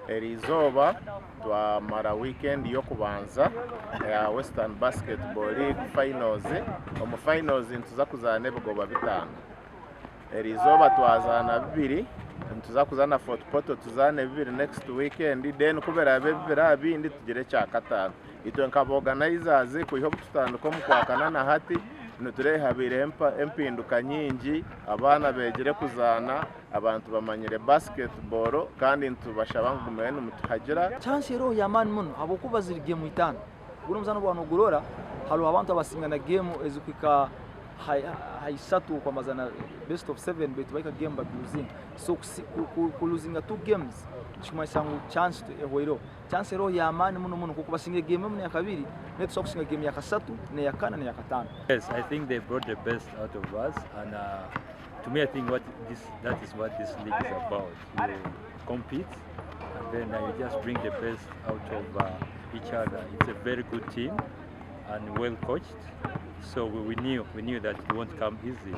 Eriizooba twamara wiikendi y'okubanza eya Western Basketball League Finals. Omu finals nituza kuzaana ebigoba bitaano. Eriizooba twazaana bibiri, nituza kuza na Fort Portal tuzaane bibiri next weekend then ku biraabe bibiri aha bindi tugire ekyakataano. Itwe nka ba organizers kwiha obu tutandika omu kwakana na hati nitureeba habaireho empinduka nyingi, abaana beegire kuzaana, abantu bamanyire basketball kandi nitubashaba ngu gumeyo nimutuhagira. Chance eroho y'amaani muno habwokuba ziri geemu itaano. Gunu omuzaano obu nogurora hariho abantu abasingana geemu ezikuhika ha isatu okwamazana best of seven baitu bahika geemu bagiruzinga. So kuluzinga two games nikikumanyisa ngu chance ehweireho. Chance eroho y'amaani muno muno nk'oku basingire geemu emu n'eyakabiri naitwe tusobora kusinga geemu yakasatu n'eyakana n'eyakataano. Yes, I think they brought the best out of us, and to me, I think what this that is what this league is about. You compete, and then you just bring the best out of each other. It's a very good team and well coached. So we knew that it won't come easy.